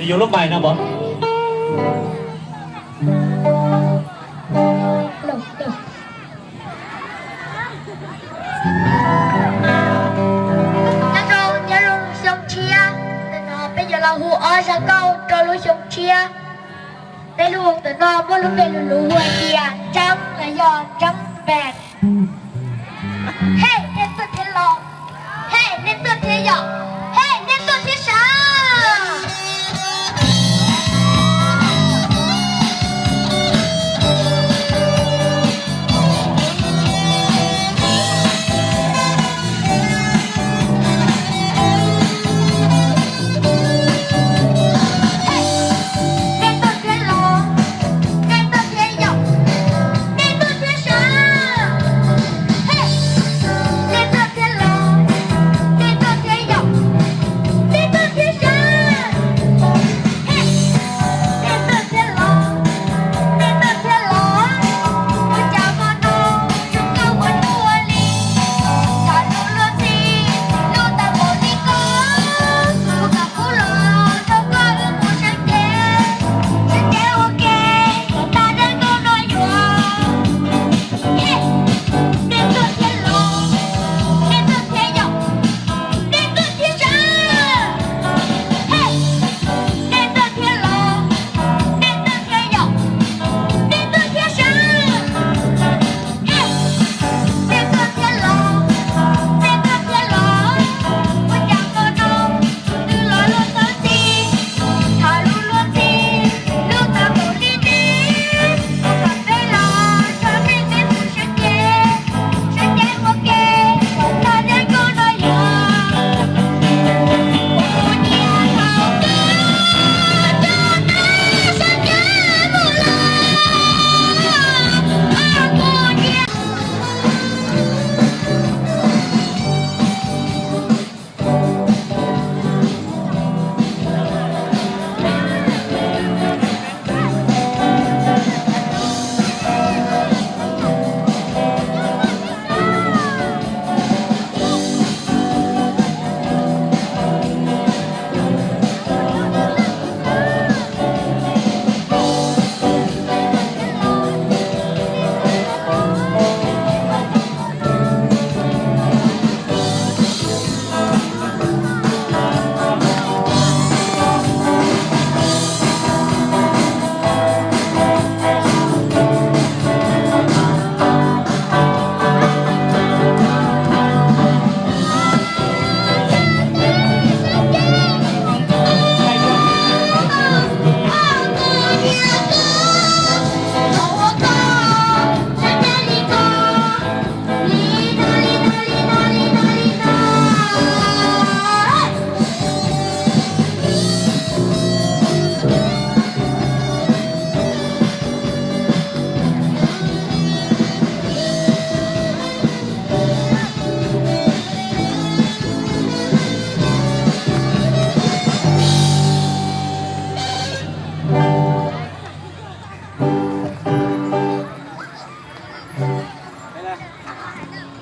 Yuav lub mais no pov. Nyob zoo, nyob zoo xyoo tshiab, ntawm no peb yuav los hu ob zaj nkauj rau lub xyoo tshiab. Peb lub ntawm no muaj lub npe lus lus hu hais tias Tseeb los yog Tseeb Npes. Hej, nej tuaj thiab los? Hej, nej tuaj thiab yom? Hej, nej tuaj thiab sav?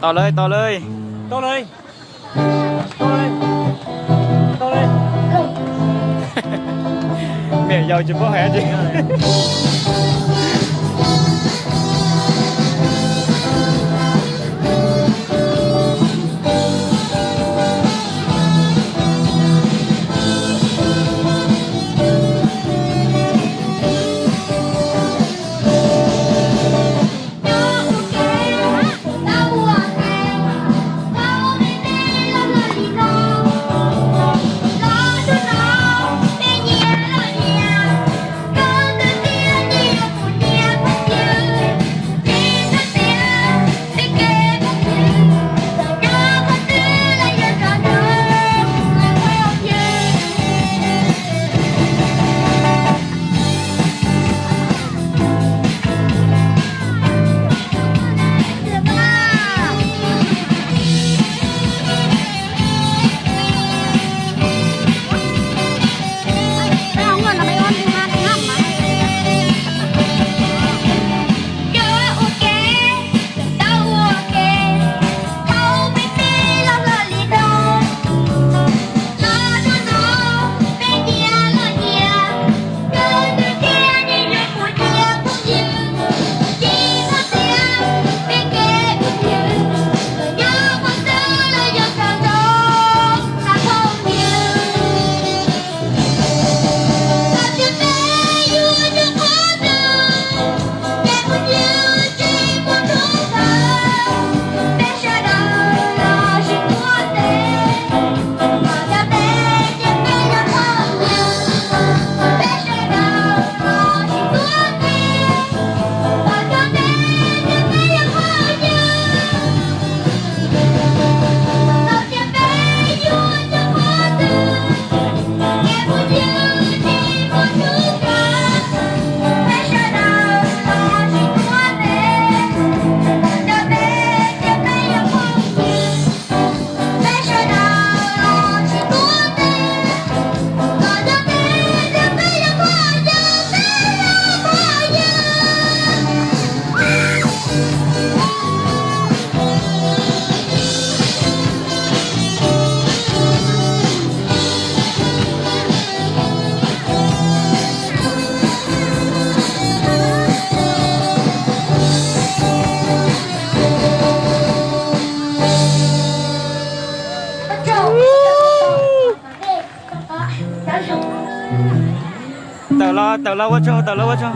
Tau lawm, tau lawm. Tau lawm. Tau lawm. Tau lawm. Niam yau tsis paub hais dab tsi. Tawm los, tawm los ua tsaug, tawm los ua tsaug.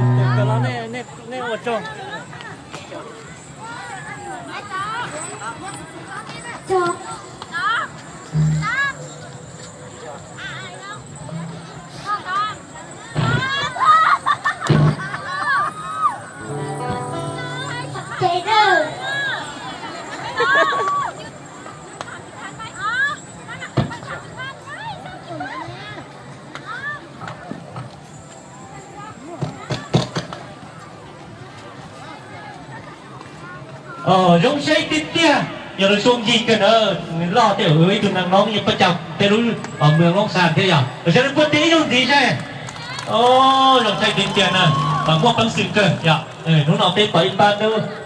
Zoo saib tiag tiag, yog lawv xu ncig kawg na, loj tej ib tug neeg no yeej pab cag tej lub mws Loob Xas thiab yog lawv saib lawv puag tim ib zaug ntxiv saib. Zoo saib tiag tiag na, muaj peev xwm kawg yog. Hnub no peb pom ib pab dub